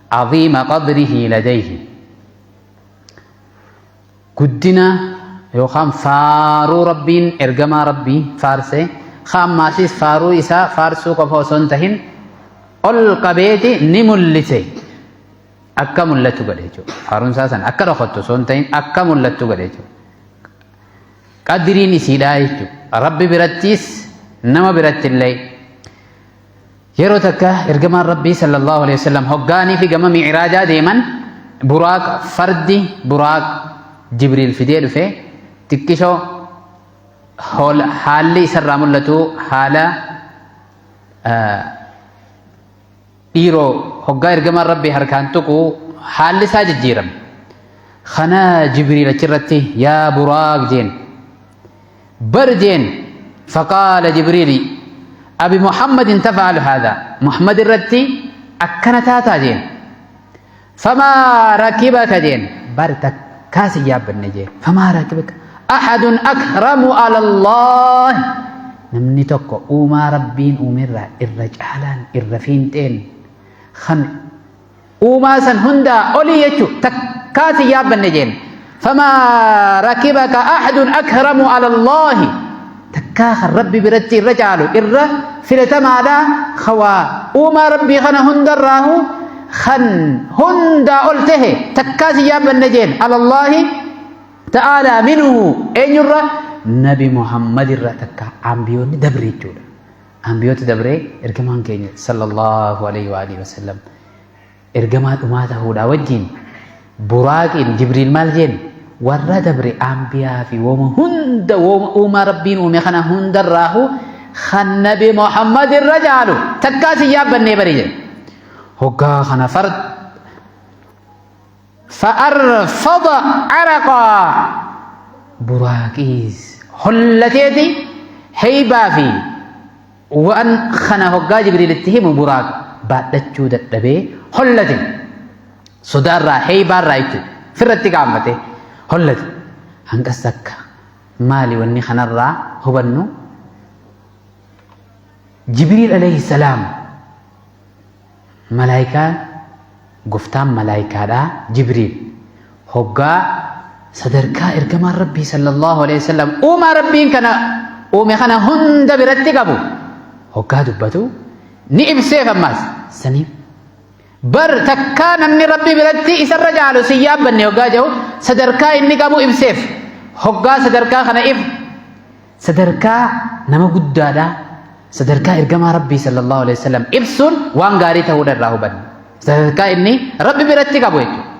Aziima qadrihi ladayhi. Guddina yookaan faaruu Rabbiin ergamaa Rabbii faarse, ka ammaasis faaruu isaa faarsuu qofa osoo hin tahin ol qabeeti ni mullise. Akka mul'attu godhe jechuudha. Faaruun isaa san akka dhokattu osoo hin tahin akka mul'attu godhe jechuudha. Qadriin isiidhaa jechuudha. Rabbi birattis nama biratti illee. Yeroo takka ergamaan Rabbii sallallahu alaihi wasallam hoggaanii fi gama mi'raajaa deeman, Buraaq, fardi Buraaq Jibriil fidee dhufe xiqqishoo haalli isarraa mul'atu haala dhiiroo, hoggaa ergamaan Rabbii harkaan tuqu haalli isaa jijjiirame. Kana Jibriil achirratti yaa Buraaq jeen. Bar jeen. Faqaala Jibriili, abi Muhammadin taf'alu haadha? Muhammad irratti akkana taataa jeen. Famaa rakibaka jeen. Bar takkaa si yaabbanne jeen. Famaa rakibaka ahadun akramu ala Allah. Namni tokko uumaa Rabbiin uumerraa irra caalaan, irra fiinxeen, kan uumaa san hundaa olii jechu takkaa si yaabbanne jeen. Famaa rakibaka ahadun akramu ala Allahi. Takkaa kan Rabbi biratti irra caalu, irra filatamaadha, kawaa uumaa Rabbii kana hundarraahu kan hundaa ol tahe takkaa si yaabbanne jeen. Ala Allahi ta'aalaa minhu, eenyurra? Nabi Muhammad irra takka ambiyoonni dabre jechuudha. Ambiyoota dabree ergamaan keenya sallallahu alaihi wa alihi wasallam ergamaa dhumaa ta'uudhaa wajjin Buraaqiin Jibriil maal jeen? Warra dabre ambiyaa fi wooma hunda, wooma uumaa Rabbiin uume kana hundarraahu kan Nabi Muhammad irra caalu takkaa si yaabbannee bari jedhe. Hoggaa kana fard fa'arfada araqaa, Buraaqiis hollateeti heybaa fi waan kana hoggaa Jibriil itti himu Buraaq baadhachuu dadhabee hollate. Sodaarraa, heybaarraa jechuudha. Firratti qaanfate hollate. Hanqas takka maali wanni kanarraa hubannu? Jibriil alayhi salaam, malaayikaa goftaan malaayikaadhaa Jibriil, hoggaa sadarkaa ergamaan Rabbii sallallahu alaihi wasallam uumaa Rabbiin kana uume kana hunda biratti qabu hoggaa dubbatu ni ibseef. Ammaas saniif bar takkaa namni Rabbi biratti isarra caalu si yaabbanne hoggaa jedhu sadarkaa inni qabu ibseef. Hoggaa sadarkaa kana if sadarkaa nama guddaadha, sadarkaa ergamaa Rabbii sallallahu alaihi wasallam ibsuun waan gaarii ta'uudha irraa hubanne, sadarkaa inni Rabbi biratti qabu jechuudha.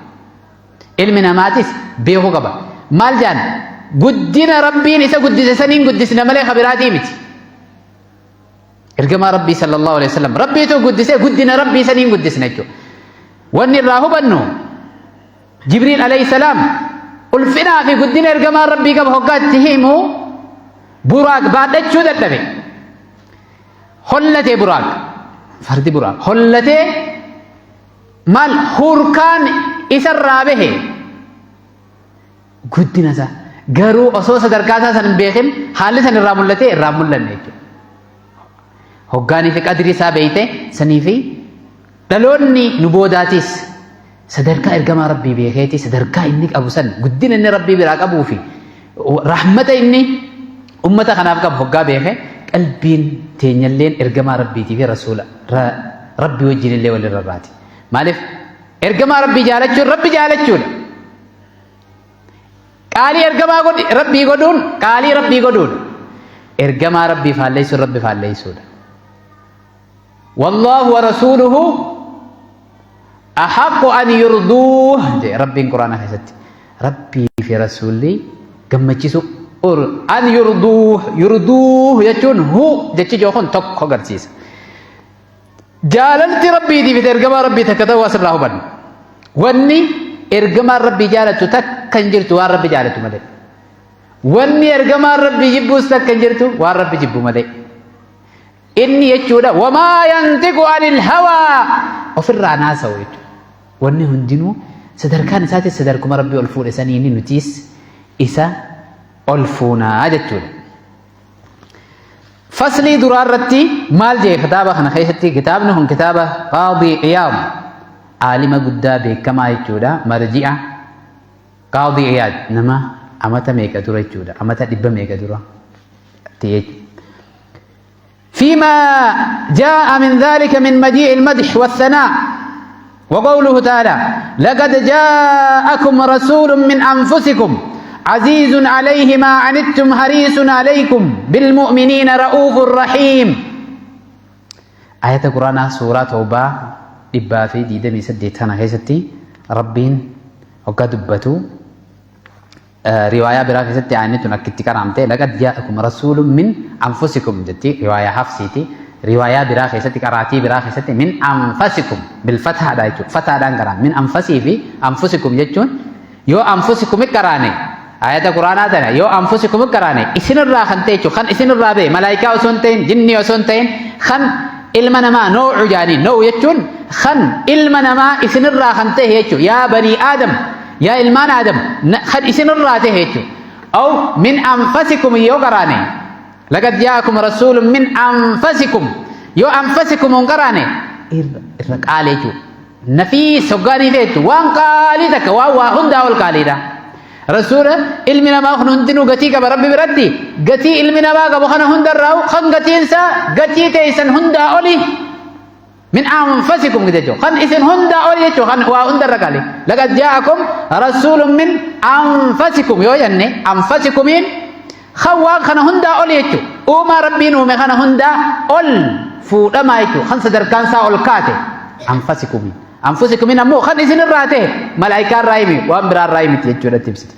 Ilmi namaatis beekuu qaba. Maal jaan? Guddina Rabbiin isa guddise saniin guddisna malee kabiraatii miti. Ergamaa Rabbii sallallahu alaihi wasallam Rabbiitu guddisee, guddina Rabbii saniin guddisna jechuudha. Wanni irraa hubannu, Jibriil alayhi salaam ulfinaa fi guddina ergamaa Rabbii qaba hoggaa itti himu Buraaq baadhachuu dadhabe. Hollatee Buraaq, fardi Buraaq hollatee, maal, hurkaan isarraa bahe. Guddina isaa garuu osoo sadarkaa isaa san hin beekin haalli san irraa mul'atee irraa hin mul'anne jechuudha. Hoggaanii fi qadrii isaa beeyte sanii fi dhaloonni nu boodaatis sadarkaa ergamaa Rabbii beekeeti sadarkaa inni qabu san, guddina inni Rabbii biraa qabuu fi rahmata inni ummata kanaaf qabu hoggaa beeke, qalbiin teenyalleen ergamaa Rabbiitii fi rasuula Rabbii wajjin illee walirra raati. Maaliif? Ergamaa Rabbii jaalachuun Rabbi jaalachuudha. Qaalii ergamaa godhi Rabbii godhuun qaalii Rabbii godhuudha. Ergamaa Rabbii faalleessuun Rabbi faalleessuudha. Wallaahu wa rasuuluhu ahaqqu an yurduuh jedhe Rabbiin Quraana keessatti. Rabbii fi rasuulli gammachiisu an yurduuh. Yurduuh jechuun hu jechi joo kun tokko agarsiisa. Jaalalti Rabbiitii fi ergamaa Rabbii takka ta'uu asirraa hubanna. Wanni ergamaan Rabbii jaalattu takka hin jirtu waan Rabbi jaalatu malee. Wanni ergamaan Rabbii jibbuus takka hin jirtu waan Rabbi jibbu malee. Inni jechuudha wamaa yantiqu anil hawaa, ofirraa naasa'u jechuudha. Wanni hundinuu sadarkaan isaatis sadarkuma Rabbii ol fuudhe saniini nutiis isa ol fuunaa jechuudha. Faslii duraa irratti maal jee kitaaba kana keessatti? Kitaabni kun kitaaba Qaadii Iyaad. Aalima guddaa beekamaa jechuudha. Marji'a Qaadii Iyaad nama amata meeqa dura jechuudha. Amata dhibba meeqa dura ta'e jechuudha. فيما جاء من ذلك من مجيء المدح والثناء وقوله تعالى لقد جاءكم رسول من أنفسكم عزيز عليه ما عنتم حريص عليكم بالمؤمنين رؤوف رحيم. آية القرآن سورة توبة إبا في ديدمي سديتنا كيستي ربين وقد دبتو رواية برا كيستي آية نكتي كرامتي لقد جاءكم رسول من أنفسكم جتي رواية حفصيتي رواية برا كيستي قراتي برا كيستي من أنفسكم بالفتحة دايتو فتحة دان قران من أنفسي في أنفسكم جتون يو أنفسكم قراني آية القرآن هذا يو أنفسكم قراني إسن الرا خنتيتو خن إسن الرا بي ملائكة وسنتين جني وسنتين خن ilma namaa noocu jaanii noo'u jechuun kan ilma namaa isinirraa kan ta'e jechuun yaa banii aadam yaa ilmaan aadam kan isinirraa ta'e jechuun aw min anfasikum yoo qaraane laqad jaakum rasuulun min anfasikum yoo anfasikum hin qaraane irra qaale jechuun nafiis hoggaanii feetu waan qaalii takka waan waa hundaa ol qaaliidha. Rasuula ilmi namaa kun hundinuu gatii qaba Rabbi biratti gatii ilmi namaa qabu kana hundarraa kan gatiin isaa gatii teessan hundaa oli min anfasikum jechuudha kan isin hundaa oli jechuudha kan waa hundarra qaali laqad jaa'akum rasuulun min anfasikum yoo jenne anfasikumiin kan waan kana hundaa oli jechuudha uumaa Rabbiin uume kana hundaa ol fuudhamaa jechuudha kan sadarkaan isaa ol kaate anfasikumiin anfusikumiin ammoo kan isin irraa ta'e malaayikaa irraa himi waan biraa irraa himiti jechuudha itti ibsite.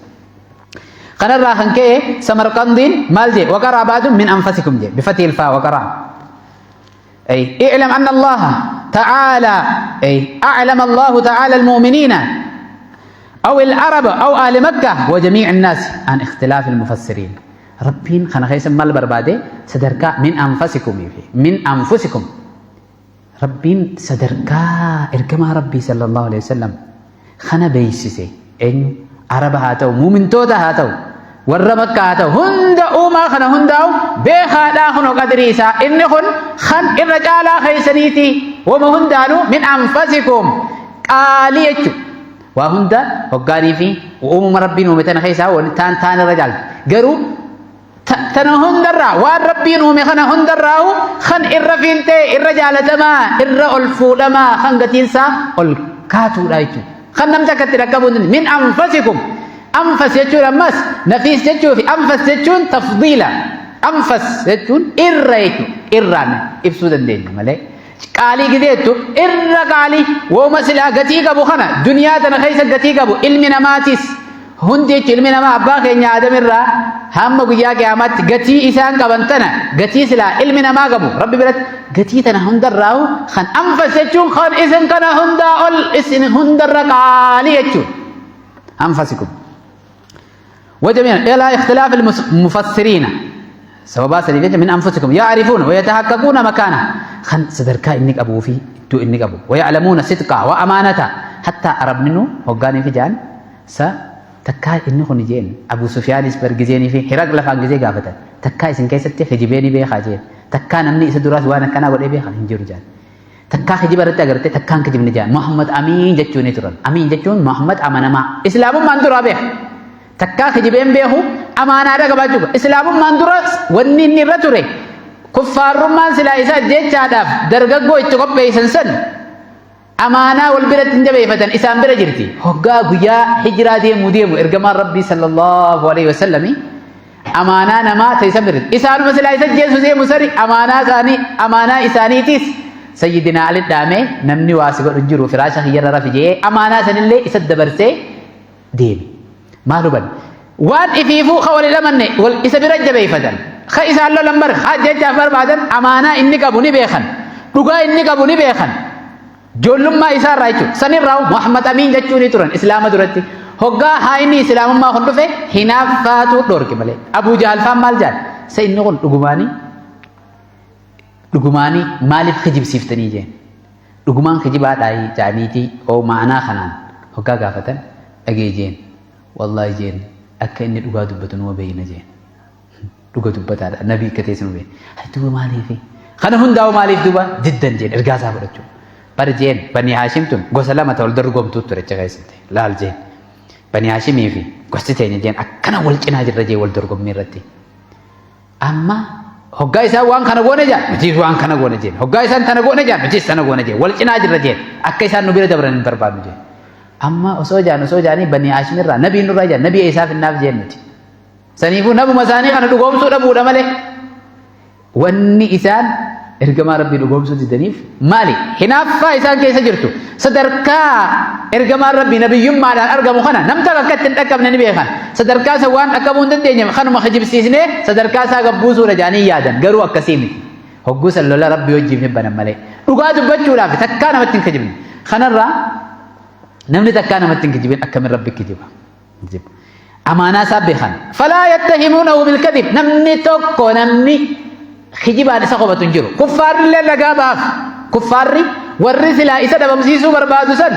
Kanarraa kan ka'e Samarqandiin maal jedhe waqaraa baadun min anfasikum jedhe bifatii ilfaa waqaraa. أي اعلم أن الله تعالى أي أعلم الله تعالى المؤمنين أو العرب أو أهل مكة وجميع الناس عن اختلاف المفسرين. ربين خنا خيس مال بربادة سدركا من أنفسكم من أنفسكم ربين سدركا إركما ربي صلى الله عليه وسلم خنا بيسسي إنه عرب هاتو مؤمن توتا هاتو warra Makkaa haa ta'u hunda uumaa kana hundaa'u beekaadhaa kun qadrii isaa inni kun kan irra caalaa keessaniiti wama hundaanuu min anfasikum qaalii jechuudha. Waa hunda hoggaanii fi uumama Rabbiin uume tana keessaa wanti taan taan irra caalti. Garuu tana hundarraa waan Rabbiin uume kana hundarraa kan irra fiintee irra jaalatamaa irra ol fuudhamaa kan gatiinsaa ol kaatuudha jechuudha. Kan namni akka itti dhaqqabu min anfasikum anfas jechuun ammas nafiis jechuu fi anfas jechuun tafdiila anfas jechuun irra jechuudha irraan ibsuu dandeenya malee qaalii gideettu irra qaalii wooma silaa gatii qabu kana duniyaa tana keessa gatii qabu ilmi namaatis hundi jechuun ilmi namaa abbaa keenya aadamirraa hamma guyyaa qiyaamaatti gatii isaan qaban tana gatii silaa ilmi namaa qabu rabbi biratti gatii tana hundarraa kan anfas jechuun kan isin kana hundaa ol isin hundarra qaalii jechuun anfasikum. وجميعا إلى اختلاف المفسرين سببا سديد من أنفسكم يعرفون ويتحققون مكانه خن سدركا إنك أبو في تو إنك أبو ويعلمون صدقه وأمانته حتى أرب منه وقاني في جان س تكا إنه نجين أبو سفيان برجزيني في حراق لفان جزي قافته تكا إسن كيستي خجبيني بي خاجين تكا نمني إسدراس وانا كنا ولا بي خان هنجر جان تكا خجب رتا غرتي تكا خجب نجان محمد أمين جتوني ترن أمين جتون محمد أمانة ما إسلام من درا به takkaa kijibeen beeku amaanaadha qabaachuu islaamummaan dura wanni inni irra ture kuffaarrummaan silaa isa jechaadhaaf dargaggoo itti qopheessan san amaanaa wal biratti hin jabeeffatan isaan bira jirti hoggaa guyyaa hijiraa deemu deemu ergamaan rabbii sallallahu alaihi wasallami amaanaa namaa ta'e isan biratti isaanuma silaa isa jeessu deemu sani amaanaa isaanii amaanaa isaaniitis sayyidina Ali dhaamee namni waa si godhu jiru firaasha kiyyarra rafi jee amaanaa sanillee isa dabarsee deeme. Maal hubanne waan ifiifuu ka wal lamanne wal isa bira jabeeffatan ka isaan lolan bar haa jechaaf barbaadan amaanaa inni qabu ni beekan dhugaa inni qabu ni beekan ijoollummaa isaa irraa jechuudha sanirraa Muhammad Amiin jechuu ni turan islaama duratti hoggaa haa inni islaamummaa kun dhufe hinaaffaatu dhorke malee Abuu Jahal faan maal jaal sa inni kun dhugumaanii dhugumaanii maaliif kijibsiiftanii jeen dhugumaan kijibaadhaa jaaniitii oo maanaa kanaan hoggaa gaafatan dhagee jeen wallahi jeen akka inni dhugaa dubbatu numa beeyna jeen dhuga dubbataadha nabii akka ta'es nu beeyna ati duuba maaliifi kana hundaa'u maaliif duuba diddan jeen ergaa isaa fudhachuu Bar jeen Banii Haashim tun gosa lama ta wal dorgomtuu ture achi keessatti. Laal jeen. Banii Haashimii fi gosti teenya jeen akkana wal cinaa jirra jee wal dorgommii irratti. Amma hoggaa isaan waan kana goone jaan nutis waan kana goone jeen. Hoggaa isaan tana goone jaan nutis tana goone jeen. Wal cinaa jirra jeen. Akka isaan nu bira dabran hin barbaadnu jeen. Amma osoo jaan osoo jaanii Banii Haashim irraa nabii nurraa jaan nabii eessaaf hinnaaf jeen nuti. Saniifuu nabuma isaanii kana dhugoomsuu dhabuudha malee. Wanni isaan ergamaa Rabbii dhugoomsuu didaniif maali? Hinaaffaa isaan keessa jirtu. Sadarkaa ergamaan Rabbii nabiyyummaadhaan argamu kana nam takka akka itti hin dhaqqabne ni beekan. Sadarkaa isa waan dhaqqabuu hin dandeenye kanuma kijibsiisnee sadarkaa isaa gabbuusuudha jedhanii yaadan. Garuu akkasii miti. Hogguu san lola Rabbii wajjiif ni banan malee. Dhugaa dubbachuudhaaf takkaa namatti hin kijibne. Kanarraa namni takkaa namatti hin kijibin akkamiin Rabbi kijiba? Kijiba. Amaanaa isaa beekan. Falaa yattahimuunahu bilkadib. Namni tokko namni kijibaan isa qobatu hin jiru. Kuffaarri illee ragaa bahaaf. Kuffaarri warri silaa isa dhabamsiisuu barbaadu san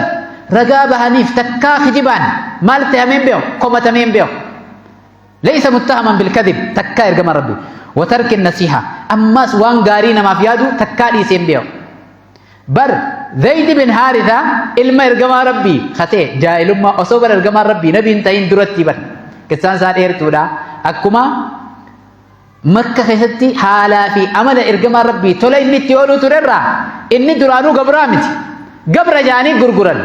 ragaa bahaniif takkaa kijibaan maal ta'amee hin beeku komatamee hin beeku. Laysa muttahaman bilkadib takkaa ergama Rabbi. Watarki nasiha ammas waan gaarii namaaf yaadu takkaa dhiisee hin beeku. Bar Zayd bin Haritha ilma ergamaa Rabbii ka ta'e jaahilummaa osoo bar ergamaan Rabbii nabii hin ta'in duratti bar qissaan isaa dheertuudha. Akkuma Makka keessatti haalaa fi amala ergamaan Rabbii tola inni itti ooluu turerraa inni duraanuu gabraa miti. Gabra jaanii gurguran.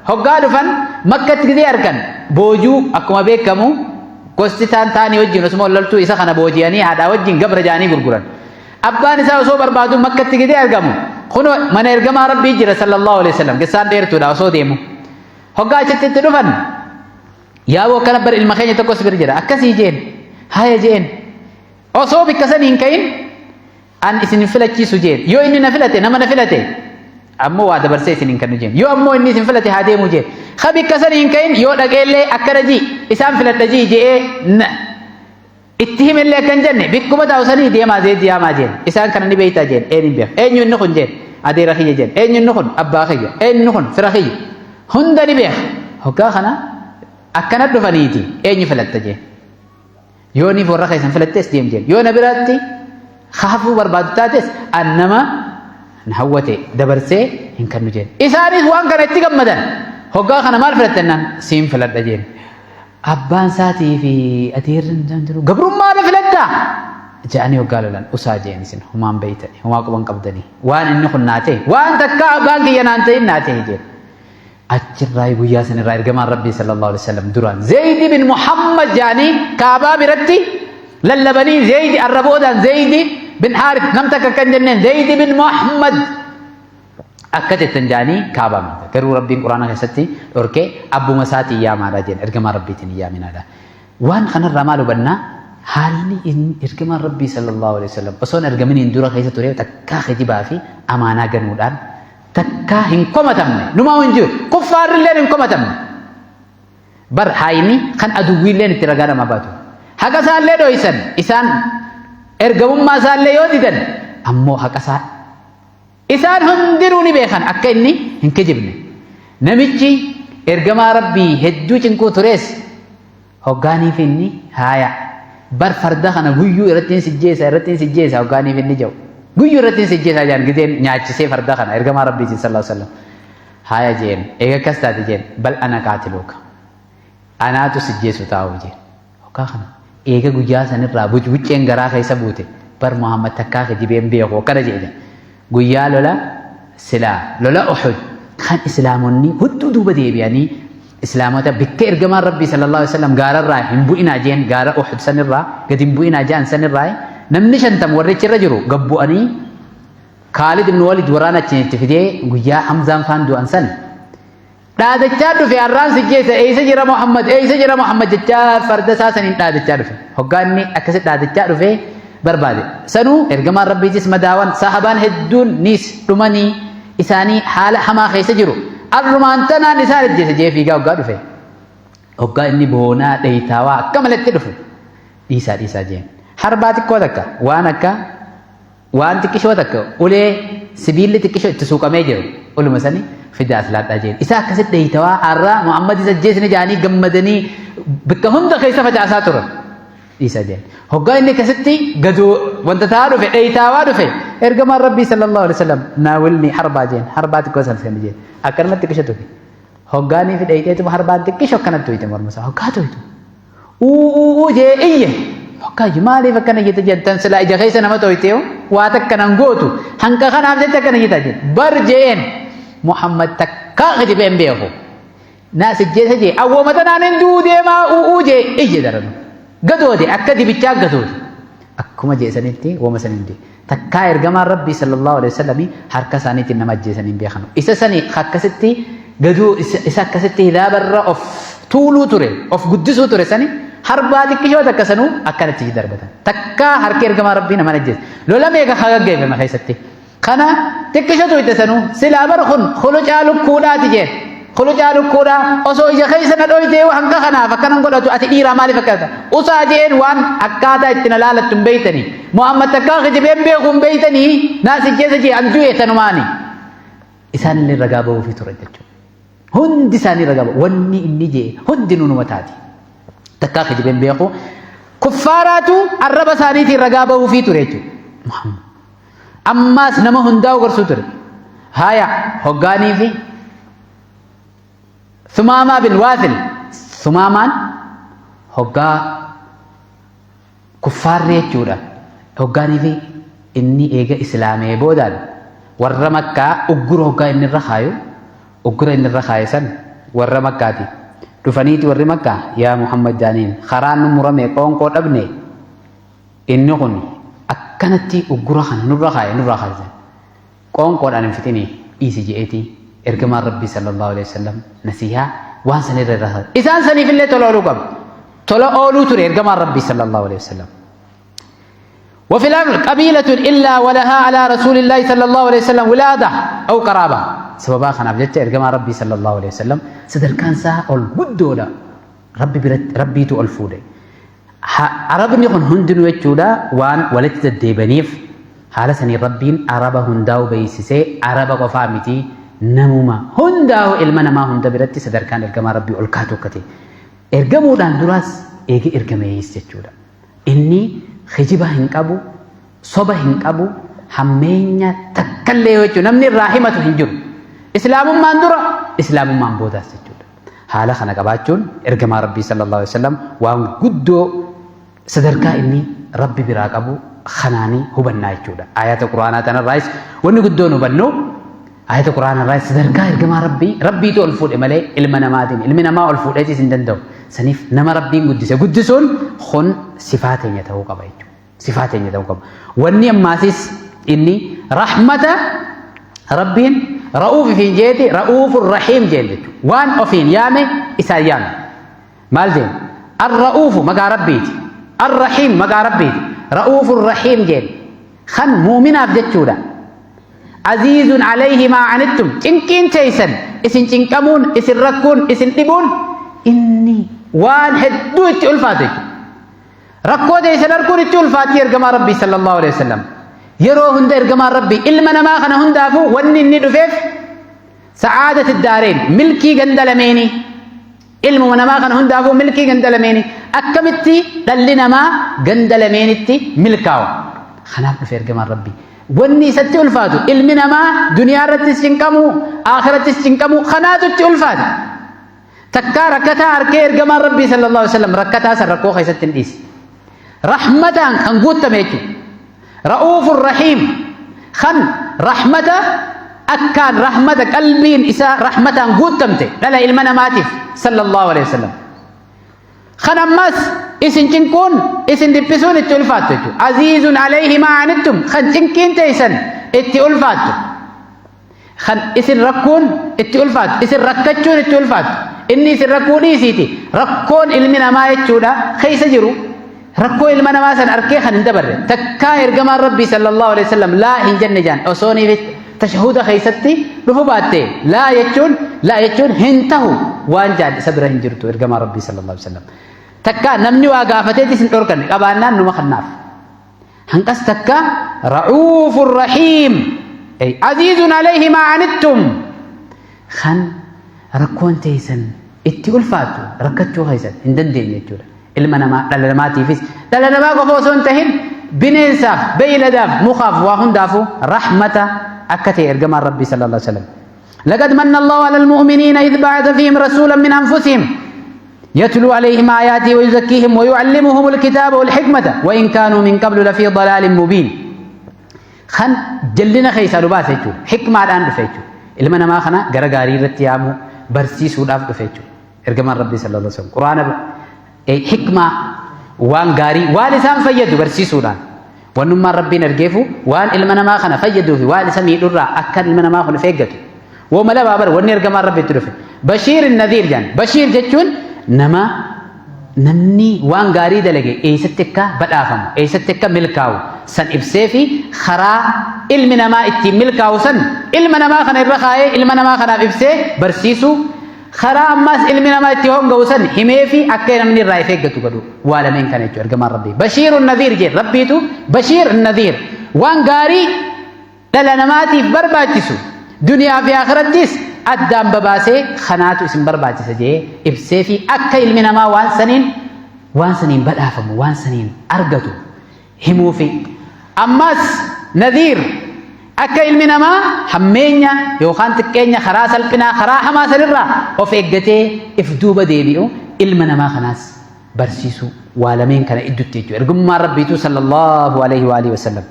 Hoggaa dhufan Makkatti gizee argan boojuu akkuma beekamu gosti taan taanii wajjin osuma wal loltuu isa kana booji'anii haadhaa wajjin gabra jaanii gurguran. Abbaan isaa osoo barbaadu Makkatti gidee argamu. Kunoo mana ergamaa Rabbii jira sallallahu alaihi wasallam. Qissaan dheertuudha osoo deemu. Hoggaa achitti itti dhufan yaaboo akkana bar ilma keenya tokkos bira jira. Akkasii jeen. Haya jeen. Osoo bikka sanii hin ka'in an isin hin filachiisu jeen. Yoo inni na filate nama na filate ammoo waa dabarsee isin hin kennu jeen. Yoo ammoo inni isin filate haa deemu jeen. Ka bikka sanii hin ka'in yoo dhaqeellee akkana jii isaan filadha jii je'ee Itti himellee akka hin jenne bikkuma taa'u sanii deemaa zeeddi yaamaa jeen. Isaan kana ni beektaa jeen. Een hin beeku. Eenyu inni kun jeen. Adeera kiyya jeen. Eenyu inni kun abbaa kiyya. Eenyu inni kun fira kiyya. Hunda ni beeka. Hoggaa kana akkana dhufaniiti eenyu filatta jeen. Yoo niif warra keessan filattes deem jeen. Yoo na biraatti hafuu barbaadu taates an nama na hawwate dabarsee hin kennu jeen. Isaanis waan kana itti gammadan. Hoggaa kana maal filatte jennaan siin filadha jeen. Abbaan isaatii fi adeerri isaan jiru gabrummaa na filadhaa jedhanii hoggaa lolan usaa jeen isin humaan beeytani humaa quban qabdanii waan inni kun naa ta'e waan takkaa abbaan kiyya naan ta'in naa ta'e jeen. Achirraa guyyaa sanirraa ergamaan Rabbii sallallahu alaihi wasallam duraan Zaydi bin Muhammad jedhanii Kaabaa biratti lallabanii Zaydi arraboodhaan Zaydi bin Haarith nam takka kan jenneen Zaydi bin Muhammad Akka jettan ja'anii kaabaa miti. Garuu Rabbiin Qur'aana keessatti dhorkee abbuma isaatiin yaamaadha jedhe ergamaa Rabbiitiin hin yaaminaadha. Waan kanarraa maal hubannaa? Haalli inni ergamaan Rabbii sallallahu alaihi wasallam osoo hin ergaminiin dura keessa ture takkaa kijibaa fi amaanaa ganuudhaan takkaa hin komatamne. Numaa hin jiru. Kuffaarrilleen hin komatamne. Bar haayni kan aduwwiilleen itti ragaa namaa baatu. Haqa isaallee dhoysan isaan ergamummaa isaallee yoo didan ammoo haqa isaa Isaan hundinuu ni beekan akka inni hin kijibne. Namichi ergamaa Rabbii hedduu cinquu turees hoggaaniif inni haaya bar farda kana guyyuu irratti hin sijjeessa irratti hin sijjeessa hoggaaniif inni jedhu. Guyyuu irratti hin sijjeessa jaan gizeen nyaachisee farda kana ergamaa Rabbiitiin sallallahu alaihi wasallam. Haaya jeen eega akkas taate jeen bal ana qaatiluuka. Anaatu sijjeessu taa'u jeen. Hoggaa kana eega guyyaa sanirraa bucbucceen garaa keessa buute bar Muhammad takkaa kijibee hin beeku akkana jedhe guyyaa lola silaa lola Uhud kan islaamonni hudduu duuba deebi'anii islaamota bikka ergamaan Rabbii sallallahu alaihi wasallam gaararraa hin bu'inaa jeen gaara Uhud sanirraa gadi hin bu'inaa jean sanirraa namni shantam warrichi irra jiru gad bu'anii Kaalid ibn Walid waraana achiin itti fidee guyyaa Hamzaan faan du'an san Dhaadachaa dhufe har'aan si jeessa eessa jira Muhammad eessa jira Muhammad jechaa farda isaa saniin dhaadachaa dhufe. Hoggaa inni akkasi dhaadachaa dhufe barbaade. Sanuu ergamaan Rabbiitis madaawan sahabaan hedduun niis dhumanii isaanii haala hamaa keessa jiru. Arrumaan tanaan isaan ajjeese jee fiigaa hoggaa dhufe. Hoggaa inni boonaa dheeytaawaa akka malatti dhufe. Dhiisaa dhiisaa jeen. Harbaa xiqqoo takka waan akka Waan xiqqishoo takka ulee sibiilli xiqqishoo itti suuqamee jiru uluma sani fidaa as laadhaa jeen. Isa akkasitti dheeytawaa har'a Muhammad isa ajjeesne jaanii gammadanii bakka hunda keessa facaasaa turan. Dhiisa jeen. Hoggaa inni akkasitti gadoo wanta ta'aa dhufe dheeytaawaa dhufe ergamaan Rabbii sallallahu alaihi wasallam naawilni harbaa jeen harbaa xiqqoo san seenni jeen akkanumatti xiqqisha tuqe. Hoggaanii fi dheeyteetuma harbaan xiqqisho akkanatti tuyte morma isaa hoggaa tuytu. Uu uu uu jee iyye. Hoggaa iyye maaliif akkana jette jettan silaa ija keessa nama toytee waa takka nan gootu hanqa kanaaf jecha akkana jetta jeen bar jeen Muhammad takkaa kijibee hin beeku. Naa sijjeesa jee awwooma tanaan hin du'uu deemaa u'uu jee iyye daranu. Gadoode akka dibichaa gadoode. Akkuma jee sanitti wooma saniin du'e. Takkaa ergamaan Rabbii sallallahu alaihi wasallam harka isaaniitiin nama ajjeesanii hin beekanu. Isa sani akkasitti gaduu isa akkasitti hidaabarra of tuuluu ture of guddisuu ture sani harbaa xiqqishoo takka sanuu akkanatti darbatan. Takkaa harki ergamaa Rabbii nama ajjeese. Lola meeqa gaggeeffame keessatti. Kana xiqqisho tuyte sanuu silaa bar kun khulucaa lukkuudhaati jeen. Khulucaa lukkuudhaa osoo ija keessa na dhoytee hanga kanaaf akkanan godhatu ati dhiiraa maaliif akkana usaa jeen waan akkaataa itti na laalattu hin beeytanii. Muhammad takkaa kijibeen beeku hin beeytanii naa sijjeessa jee an du'e tanumaani. Isaan illee ragaa bahuufii turan jechuudha. Hundi isaanii ragaa bahu. Wanni inni jee hundinuu numa taati. Takkaa kijibeen beeku. Kuffaaraatu arraba isaaniitiin ragaa bahuufii ture jechuudha. Muhammad. Ammaas nama hundaa'u gorsuu ture. Haya hoggaanii fi Sumaamaa bin Waasil Sumaamaan hoggaa kuffaarri jechuudha. Hoggaanii fi inni eega islaamee boodaan warra makkaa uggura hoggaa inni irra kaayu uggura inni irra kaaye san warra makkaati. Dhufaniiti warri makkaa yaa Muhammad jaaniin karaan nu murame qoonqoo dhabne Inni kun akkanatti uggura kana nurra kaaye nurraa kaasisan. Qoonqoodhaan hin fixinii dhiisi je'eeti ergamaan Rabbii sallallahu alaihi wasallam nasiihaa waan san irra irra isaan saniifillee tola ooluu qaba. Tola ooluu ture ergamaan Rabbii sallallahu alaihi wasallam. وفي الأمر قبيلة إلا ولها على رسول الله صلى الله عليه وسلم ولادة أو قرابة سببا خناف جتة إرجما ربي صلى الله عليه وسلم صدر كان سا أول قدولة ربي برت ربي تو ألفوده Arabni kun hundinuu jechuudha waan walitti deddeebaniif haala saniin Rabbiin Araba hundaa'u beeksisee Araba qofaa miti namuma hundaa'u ilma namaa hunda biratti sadarkaan ergamaa Rabbii ol kaatu akka ta'e. Ergamuudhaan duraas eega ergameeyis jechuudha. Inni kijiba hin qabu, soba hin qabu, hammeenya takkallee jechuudha. Namni irraa himatu hin jiru. Islaamummaan dura, islaamummaan boodaas jechuudha. Haala kana qabaachuun ergamaa Rabbii sallallahu alaihi wasallam waan guddoo sadarkaa inni Rabbi biraa qabu kanaanii hubannaa jechuudha. Ayata Qur'aanaa tanarraayis wanni guddoon hubannu ayata Qur'aanarraayis sadarkaa ergamaa Rabbii Rabbiitu ol fuudhe malee ilma namaatiin ilmi namaa ol fuudheetis hin danda'u. Saniif nama Rabbiin guddise guddisuun kun sifaa teenya ta'uu qaba jechuudha. Sifaa teenya ta'uu qaba. Wanni ammaasis inni rahmata Rabbiin ra'uuf ifiin jeeti ra'uufur rahiim jeen jechuudha. Waan ofiin yaame isaan yaame. Maal jeen? Ar-ra'uufu maqaa Rabbiiti. Ar-rahiim maqaa Rabbiiti. Ra'uufur rahiim jeen. Kan muuminaaf jechuudha. Aziizun alayhi maa anittum cinqiin teeysan isin cinqamuun isin rakkuun isin dhibuun inni waan hedduu itti ulfaatu jechuudha. Rakkoo teessan arguun itti ulfaatti ergamaa Rabbii sallallahu alaihi wasallam. Yeroo hunda ergamaan Rabbii ilma namaa kana hundaafuu wanni inni dhufeef sa'aadati daareen milkii ganda lameenii ilmuma namaa kana hundaafuu milkii ganda lameenii akkamitti dhalli namaa ganda lameenitti milkaawa. Kanaaf dhufe ergamaan Rabbii. Wanni isatti ulfaatu ilmi namaa duniyaa irrattis cinqamu akhirattis cinqamu kanaatu itti ulfaata. Takkaa rakkataa arkee ergamaan Rabbii sallallahu alaihi wasallam rakkataa san rakkoo keessatti hin dhiise. Rahmataan kan guuttame jechuudha. Ra'uufur Rahiim kan rahmata akkaan rahmata qalbiin isaa rahmataan guuttamte dhala ilma namaatiif sallallahu alaihi wasallam. Kan ammas isin cinquun isin dhiphisuun itti ulfaattu jechuudha. Aziizun alayhi maa anittum kan cinqiin teessan itti ulfaattu. Kan isin rakkuun itti ulfaatu, isin rakkachuun itti ulfaatu, inni isin rakkuu dhiisiiti. Rakkoon ilmi namaa jechuudha keessa jiru rakkoo ilma namaa san arkee kan hin dabarre. Takkaa ergamaan Rabbii sallallahu alaihi wasallam laa hin jenne jaan osoo ni tashahuda keessatti dhufu baatte laa jechuun laa jechuun hin tahu waan jaan isa bira hin jirtu ergamaan Rabbii sallallahu alaihi wasallam. Takkaa namni waa gaafateetis hin dhorkanne qabaannaan numa kannaaf. Hanqas takka ra'uufur rahiim ay aziizun alayhi maa anittum kan rakkoon teessan itti ulfaatu rakkachuu keessan hin dandeenye jechuudha. Ilma namaa dhala namaatiifis dhala namaa qofa osoo hin tahin bineensaaf, beeyladaaf, mukaaf waa hundaafuu rahmata akka ta'e ergamaan Rabbii sallallahu alaihi wasallam. لقد من الله على المؤمنين إذ بعث فيهم رسولا من أنفسهم يتلو عليهم آياته ويزكيهم ويعلمهم الكتاب والحكمة وإن كانوا من قبل لفي ضلال مبين. خن جلنا خيسا لباس يجو حكمة الآن دفيتو ilma namaa kana gara gaarii irratti yaamu barsiisuudhaaf dhufe jechuudha. Ergamaan Rabbii sallallahu alaihi wasallam Quraana hikmaa waan gaarii waan isaan fayyadu barsiisuudhaan wannummaan Rabbiin ergeefu waan ilma namaa kana fayyaduu fi waan isa miidhurraa akka ilma namaa kun of eeggatu. Wooma lamaa bara wanni ergamaan Rabbi itti dhufe. Bashiir Nadhiir jaan. Bashiir jechuun nama namni waan gaarii dalage eessatti akka badhaafamu, eessatti akka milkaa'u san ibsee fi karaa ilmi namaa ittiin milkaa'u san ilma namaa kana irra kaa'ee ilma namaa kanaaf ibsee barsiisuu, karaa ammaas ilmi namaa itti honga'u san himee fi akka namni irraa of eeggatu godhu waa lameen kana jechuudha ergamaan Rabbii. Bashiirun Nadhiir jedhe Rabbiitu Bashiir Nadhiir waan gaarii dhala namaatiif barbaachisu duniyaa fi akhirattis addaan babaasee kanaatu isin barbaachisa jee ibsee fi akka ilmi namaa waan saniin badhaafamu, waan saniin argatu himuufi. Ammas nadhiir akka ilmi namaa hammeenya yookaan xiqqeenya, karaa salphinaa, karaa hamaa sanirraa of eeggatee if duuba deebi'u ilma namaa kanaas barsiisuu waa lameen kana iddutti jechuudha. Ergummaan Rabbiitu sallallahu alaihi wa alihi wasallam.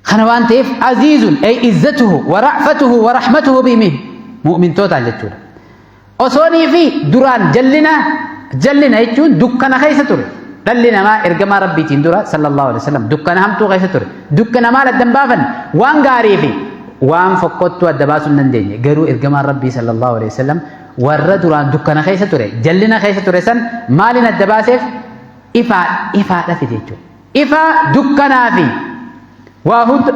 Kana waan ta'eef aziizun ay izzatuhu wa ra'fatuhu wa rahmatuhu bihim mu'mintootaan jechuudha. Osoonii fi duraan jallina, jallina jechuun dukkana keessa ture. Dhalli namaa ergamaa Rabbiitiin dura sallallahu alaihi wasallam dukkana hamtuu keessa ture. Dukkana maal addan baafan waan gaarii fi waan fokkottuu adda baasuu hin dandeenye. Garuu ergamaan Rabbii sallallahu alaihi wasallam warra duraan dukkana keessa ture, jallina keessa ture san maaliin adda baaseef? Ifaa, ifaadha fide jechuudha. Ifaa dukkanaa fi waa hunda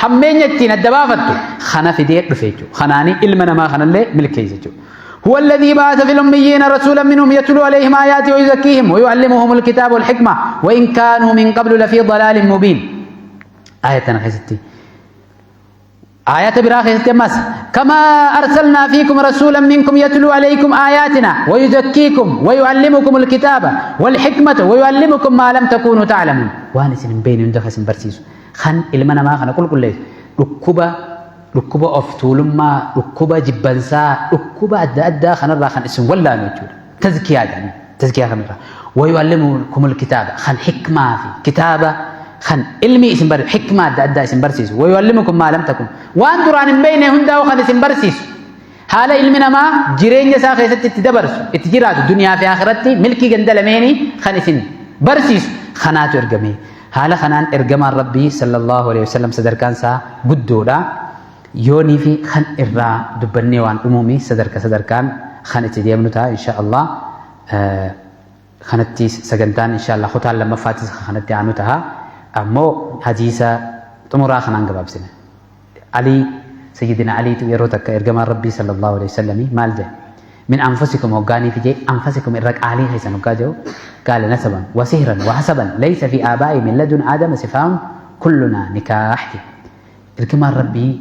hammeenya ittiin adda baafattu kana fidee dhufe jechuudha. Kanaanii ilma namaa kanallee milkeessa jechuudha. هو الذي بعث في الأميين رسولا منهم يتلو عليهم آياته ويزكيهم ويعلمهم الكتاب والحكمة وإن كانوا من قبل لفي ضلال مبين. آية خيستي آيات برا خيستي مس كما أرسلنا فيكم رسولا منكم يتلو عليكم آياتنا ويزكيكم ويعلمكم الكتاب والحكمة ويعلمكم ما لم تكونوا تعلمون. waan isin hin beekne hunda isin barsiisu. Kan ilma namaa kana qulqulleessu dhukkuba, dhukkuba of tuulummaa, dhukkuba jibbansaa, dhukkuba adda addaa kanarraa kan isin wallaanu jechuudha. Tazkiyaa jedhanii tazkiyaa kanarraa. ويعلمكم الكتاب kan hikmaa fi kitaaba kan ilmi isin bar hikmaa adda addaa isin barsiisu. ويعلمكم ما لم تكن waan duraan hin beekne hundaa'u kan isin barsiisu. Haala ilmi namaa jireenya isaa keessatti itti dabarsu, itti jiraatu, duniyaa fi akhiratti milkii ganda lameenii kan isin barsiisu kanaatu ergame. Haala kanaan ergamaan Rabbii sallallahu alaihi wasallam sadarkaan isaa guddoodha. Yoonii fi kan irraa dubbannee waan dhumuumi sadarka sadarkaan kan itti deemnu ta'a insha Allah. Kanatti sagantaan insha Allah kutaan lammaffaattis kanatti aanu ta'a. Ammoo hadiisa xumuraa kanaan gabaabsine. Ali Sayyidina Aliitu yeroo takka ergamaan Rabbii sallallahu alaihi wasallam maal jedhe? من أنفسكم hoggaanii fi jee أنفسكم irra qaalii keessan hoggaa jedhu قال نسبا وصهرا وحسبا ليس في آبائي من لدن آدم سفاح كلنا نكاح jedhe. Ergamaan Rabbii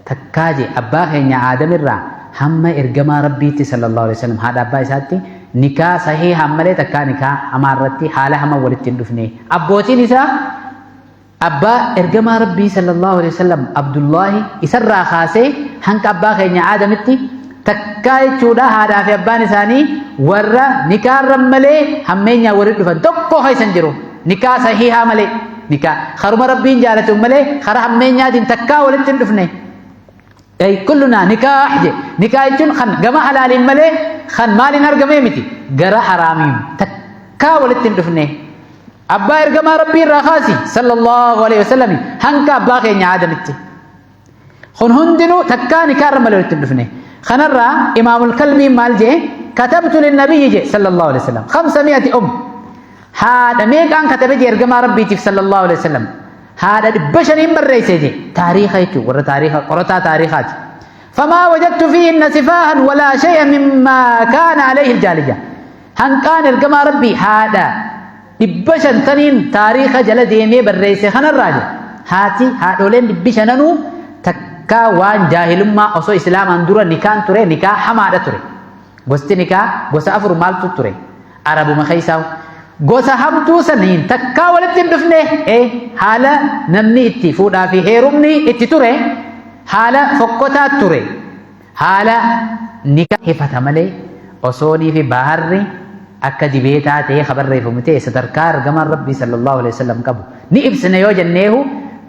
takkaa jee abbaa keenya Aadamirraa hamma ergamaa Rabbiitti sallallahu alaihi wasallam haadha abbaa isaatti nikaa sahiihaan malee takkaa nikaa hamaa irratti haala hamaa walitti hin dhufne. Abbootiin isaa abbaa ergamaa Rabbii sallallahu alaihi wasallam Abdullaahi isarraa kaasee hanga abbaa keenya Aadamitti takkaa jechuudha haadhaa fi abbaan isaanii warra nikaarra malee hammeenyaa walitti dhufan tokko keessa hin jiru. Nikaa sahiihaa malee, nikaa karuma Rabbiin jaalatu malee karaa hammeenyaatiin takkaa walitti hin dhufne. Ay كلنا نكاح je nikaa jechuun kan gama halaaliin malee kan maaliin argamee miti, gara haraamiin takkaa walitti hin dhufne. Abbaa ergamaa Rabbii irraa kaasi sallallahu alaihi wasallam hanga abbaa keenya Aadamitti. Kun hundinuu takkaa nikaarra malee walitti hin dhufne. Kanarraa Imaamul Kalbiin maal jee? كتبت للنبي je sallallahu alaihi wasallam 500 أم haadha meeqaan katabe jee ergamaa Rabbiitiif sallallahu alaihi wasallam haadha 500n barreesse jee. Taariika jechuun warra taariika qorataa taariikaati. فما وجدت فيهن سفاها ولا شيئا مما كان عليه الجاهلية. Hanqaan ergamaa Rabbii haadha 500 taniin taariika jala deemee barreesse kanarraa jedhe haati haadholeen 500nuu takkaa waan jaahilummaa osoo islaamaan dura nikaan ture nikaa hamaadha ture. Gosti nikaa gosa afur maaltu ture? Arabuma keessaa gosa hamtuu saniin takkaa walitti hin dhufne. Haala namni itti fuudhaa fi heerumni itti ture haala fokkotaa ture. Haala nika hifata malee osoonii fi baharri akka dibeetaa ta'ee kabarreeffamu ta'e sadarkaa ergamaan Rabbii sallallahu alaihi wasallam qabu ni ibsina yoo jenneehu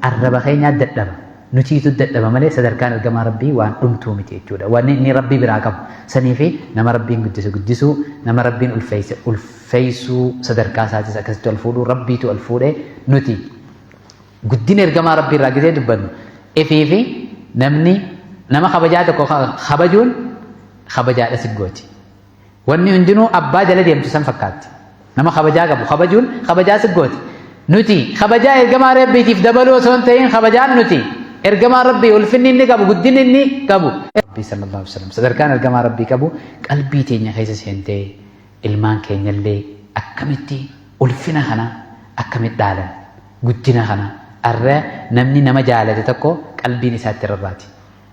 arraba keenyaa dadhaba. Nutiitu dadhaba malee sadarkaan ergamaa Rabbii waan dhumtuu miti jechuudha. Wanni inni Rabbii biraa qabu. Sanii fi nama Rabbiin guddise guddisuu, nama Rabbiin ulfeesse ulfeessuu, sadarkaa isaatis akkasitti ol fuudhuu, Rabbiitu ol fuudhee. Nuti guddina ergamaa Rabbii irraa gisee dubbannu ifii fi namni nama kabajaa tokko kabajuun kabajaadha si gooti. Wanni hundinuu abbaa jala deemtu san fakkaatti. Nama kabajaa qabu kabajuun kabajaa si gooti. Nuti kabajaa ergamaa Rabbiitiif dabaluu osoo hin ta'in, kabajaan nuti ergamaa Rabbii, ulfinni inni qabu, guddinni inni qabu. Rabbii sallallahu alaihi wasallam, sadarkaan ergamaa Rabbii qabu qalbii teenya keessa seentee ilmaan keenyallee akkamitti ulfina kana akkamitti dhaalan, guddina kana. Arra namni nama jaalate tokko qalbiin isaatti rarraati.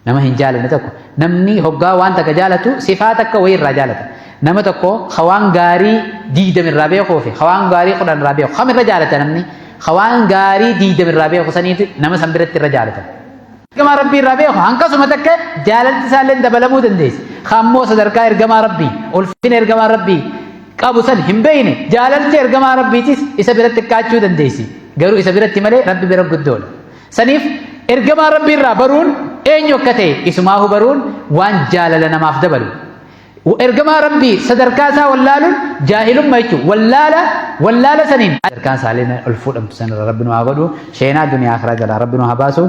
Nama hin jaalanne tokko, namni hoggaa waan takka jaalatu sifaa takka wayii irraa jaalata. Nama tokko hawaan gaarii 20 irraa beekuu fi hawaan gaarii 10 irraa beeku kam irra jaalata? Namni hawaan gaarii 20 irraa beeku saniitu nama san biratti irra jaalata. Ergamaa Rabbii irraa beeku hanqasuma takka jaalalti isaallee dabalamuu dandeessi. Kammoo sadarkaa ergamaa Rabbii, ulfina ergamaa Rabbii qabu san hin beekne, jaalalti ergamaa Rabbiitis isa biratti xiqqaachuu dandeessi. Garuu isa biratti malee Rabbi bira guddoodha. Saniif ergamaa Rabbii irraa baruun, eenyu akka ta'e isumaahu baruun waan jaalala namaaf dabalu. Ergamaa Rabbii sadarkaa isaa wallaaluun jaahilummaa jechuudha. Wallaala wallaala saniin sadarkaan isaallee ol fuudhamtu sanirra Rabbi nu haa godhu. Sheenaa duniyaa akhiraa jalaa Rabbi nu haa baasu.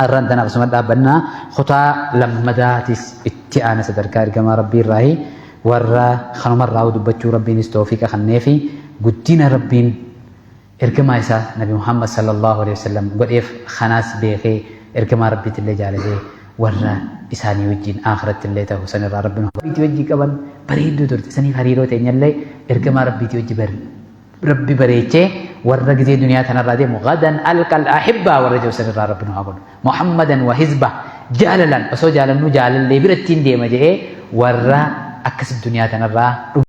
Arraan tanaaf asuma dhaabbannaa, kutaa lammadaatis itti aana. Sadarkaa ergamaa Rabbii irraahi warra kanumarraa dubbachuu Rabbiinis toofiqa kanneefi guddina Rabbiin ergamaa isaa Nabi Muhammad sallallahu alaihi wasallam godheef kanaas beekee ergamaa Rabbiitillee jaalatee warra isaanii wajjin akhiratti illee ta'u sanirraa Rabbi nu Rabbiitii wajjin qaban bareedduu turte. Saniif hariiroo teenyallee ergamaa Rabbiitii wajji Rabbi bareechee warra gizee duniyaa tanarraa deemu gadan alqal ahibbaa warra jiru sanirraa Rabbi nu haa godhu. Muhammadan wa hizba jaalalan osoo jaalannuu jaalallee birattiin deema jedhee warra akkas duniyaa tanarraa.